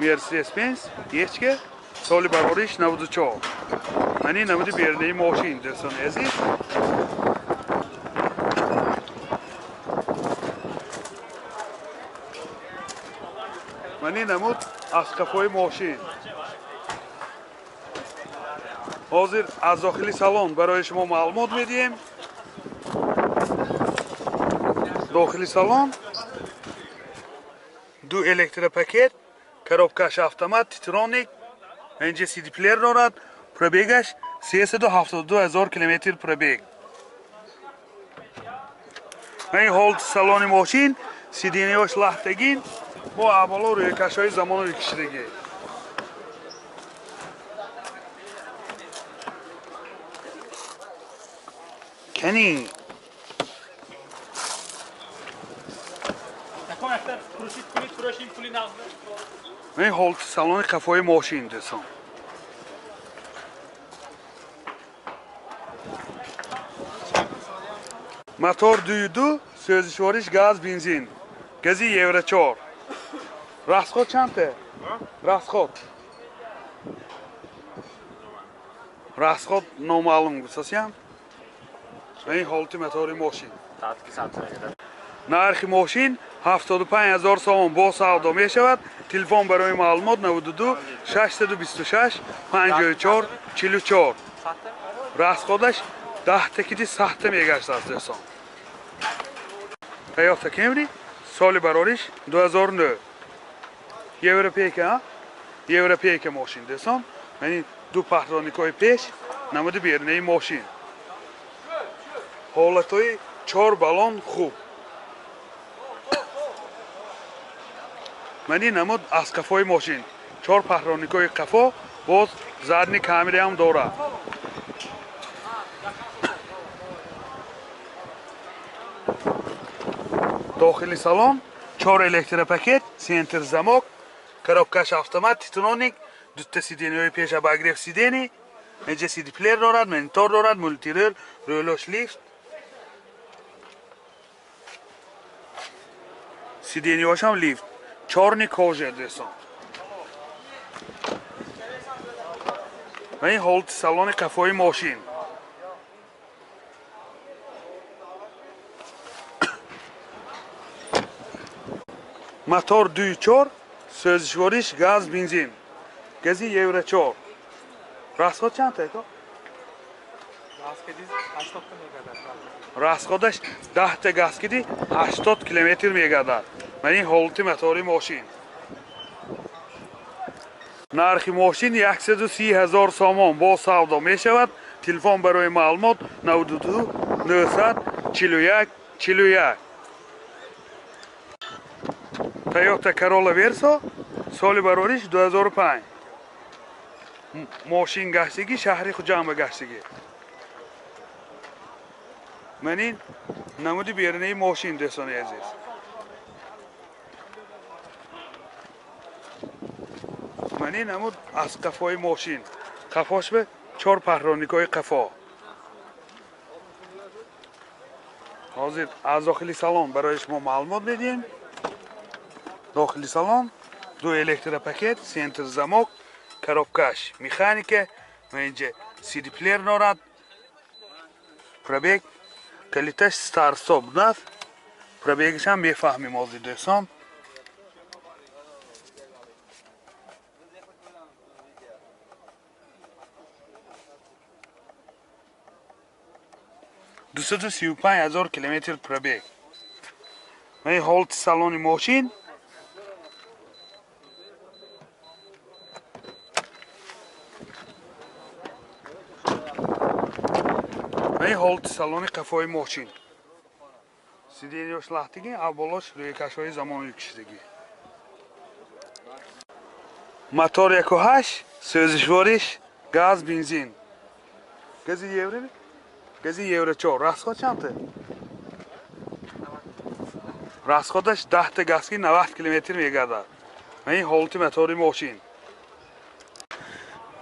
Mercedes-Benz ечка соли барориш 94. Мани намуди бернаи мошин дӯстони азиз. Мани намуд аз қафои мошин. Ҳозир аз дохили салон барои шумо маълумот медиҳем. Дохили салон ду электропакет, коробкаш автомат, титроник, инҷа CD плеер дорад, пробегаш 372 ҳазор километр пробег. Ин ҳолати салони мошин, сиденияш лаҳтагин, бо аввало рӯйкашҳои замонави кишидагӣ. Кани ин ҳолати салони қафои мошин дӯстон. Мотор 2.2, сӯзишвориш газ, бензин. Гази Евро 4. Расход чандта? Расход. Расход номаълум гуфтасиям. Ин ҳолати мотори мошин. Нархи мошин 75 ҳазор сомон бо савдо мешавад. Телефон барои маълумот 92 626 54 44. Расходаш 10 такиди сахта мегаштааст дӯстон. Toyota Camry соли барориш 2009. Европейка, европейка мошин дӯстон. Яъне ду паҳроникҳои пеш намуди берунаи мошин. Ҳолатҳои 4 баллон хуб. Мани намуд аз қафои мошин. 4 паҳроникҳои қафо, боз задни камераам дорад. Дохили салон 4 электропакет, центр замок, коробкаш автомат, титроник, дута сиденияҳои пеш обогрев сидени, инҷа CD плеер дорад, монитор дорад, мультирул, рӯлош лифт. Сиденияҳошам лифт. Чорни кожа дӯстон. Ва ин ҳолати салони қафои мошин. Мотор 2.4, сӯзишвориш газ, бензин. Гази Евро 4. Расход чанд та? Расходаш 10 та газ киди 80 километр мегардад. Ман ин ҳолати мотори мошин. Нархи мошин 130 ҳазор сомон бо савдо мешавад. Телефон барои маълумот 92 941 41. Toyota Corolla Verso соли барориш 2005. Мошин гаштагӣ шаҳри Хуҷанд гаштагӣ. Ман ин намуди берунаи мошин дӯстони азиз. Ман ин намуд аз қафои мошин. Қафош ба 4 паҳроникҳои қафо. Ҳозир аз дохили салон барои шумо маълумот медиҳем. Дохили салон ду электропакет, центр замок, коробкаш механика, ва инҷа CD плеер дорад. Пробег калиташ старт-стоп будааст. Пробегашам мефаҳмем ҳозир дӯстон. 235 ҳазор километр пробег. Ва ин ҳолати салони мошин. Ва ин ҳолати салони қафои мошин. Сиденияш лаҳтагӣ, аввалош рӯйкашҳои замонави кишидагӣ. Мотор 1.8, сӯзишвориш газ, бензин. Гази Евро? Гази Евро 4. Расход чанд та? Расходаш 10 та газки 90 километр мегардад. Ва ин ҳолати мотори мошин.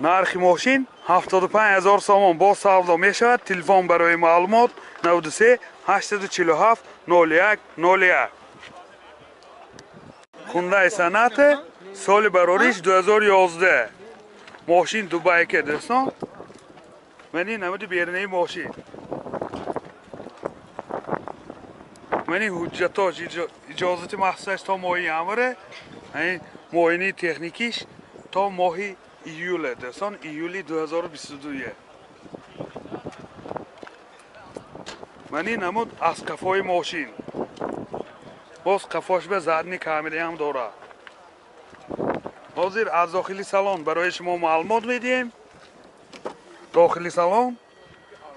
Нархи мошин 75 ҳазор сомон бо савдо мешавад. Телефон барои маълумот 93 847 01 01. Hyundai Sonata Соли барориш 2011. Мошин Дубайка дӯстон. Мани намуди берунаи мошин. Мани ҳуҷҷатош иҷозати махсусаш то моҳи январе, муоинаи техникиш то моҳи июле дӯстон, июли 2022. Мани намуд аз қафои мошин. Боз қафош ба задни камераам дорад. Ҳозир аз дохили салон барои шумо маълумот медиҳем. Дохили салон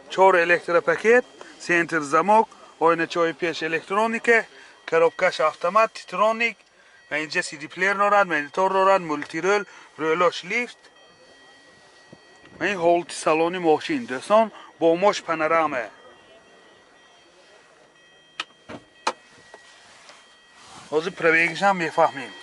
4 электропакет, центр замок, оиначаҳои пеш электроника, коробкаш автомат, титроник, ва инҷа CD плеер дорад, монитор дорад, мултирол, рӯлош лифт. Ва ин ҳолати салони мошин дӯстон, бо мош панорама. Ҳозир пробегашам мефаҳмем.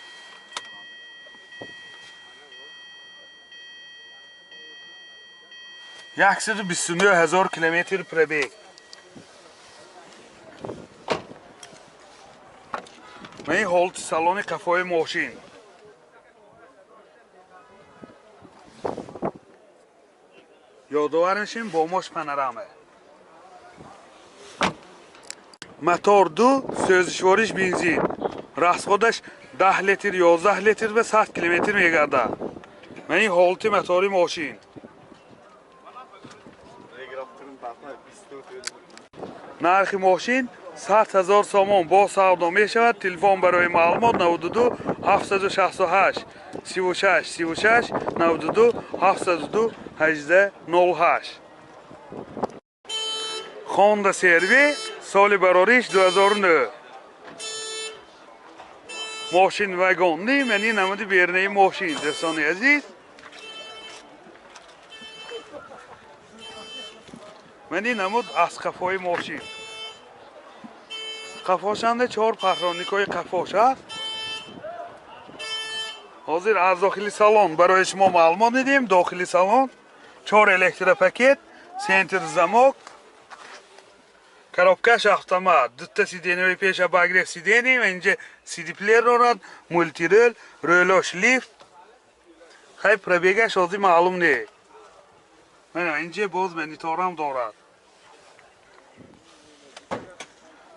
129 000 километр пробег. Ва ин ҳолати салони қафои мошин. Ёдовар мешем, бо мош панорама. Мотор 2, сӯзишвориш бензин. Расходаш 10 литр, 11 литр ва 100 километр мегардад. Ва ин ҳолати мотори мошин. Нархи мошин 100 000 сомон бо савдо мешавад. Телефон барои маълумот 92 768 36 36 92 702 18 08. Honda CR-V соли барориш 2009. Мошин вагонни, мани намуди берунаи мошин дӯстони азиз. Мани намуд аз қафои мошин. Қафошанда 4 пахроникҳои қафош аст. Ҳозир аз дохили салон барои шумо маълумот медиҳем. Дохили салон 4 электропакет, центр замок, коробкаш автомат, дута сиденьяи пеш обогрев сиденья, ва инҷа CD плеер дорад, мултирол, рӯлош лифт. Хай пробегаш ҳозир маълум не. Мана инҷа боз мониторам дорад.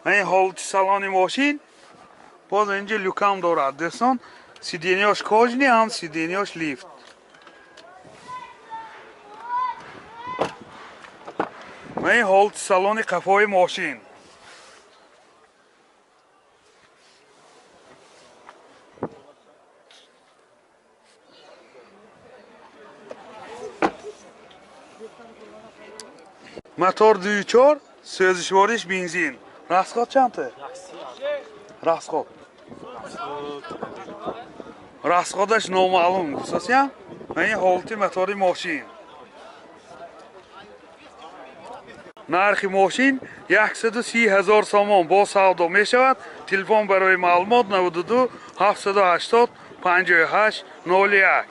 Ман ҳолати салони мошин боз инҷа люкам дорад дӯстон. Сиденьяш кожаный, ҳам сиденьяш лифт. Ман ҳолати салони қафои мошин. Мотор 2.4, сӯзишвориш бензин. Расход чанд? Расход. Расходаш номаълум гуфтасиям. Ман ин ҳолати мотори мошин. Нархи мошин 130 000 сомон бо савдо мешавад. Телефон барои маълумот 92 780 58 01.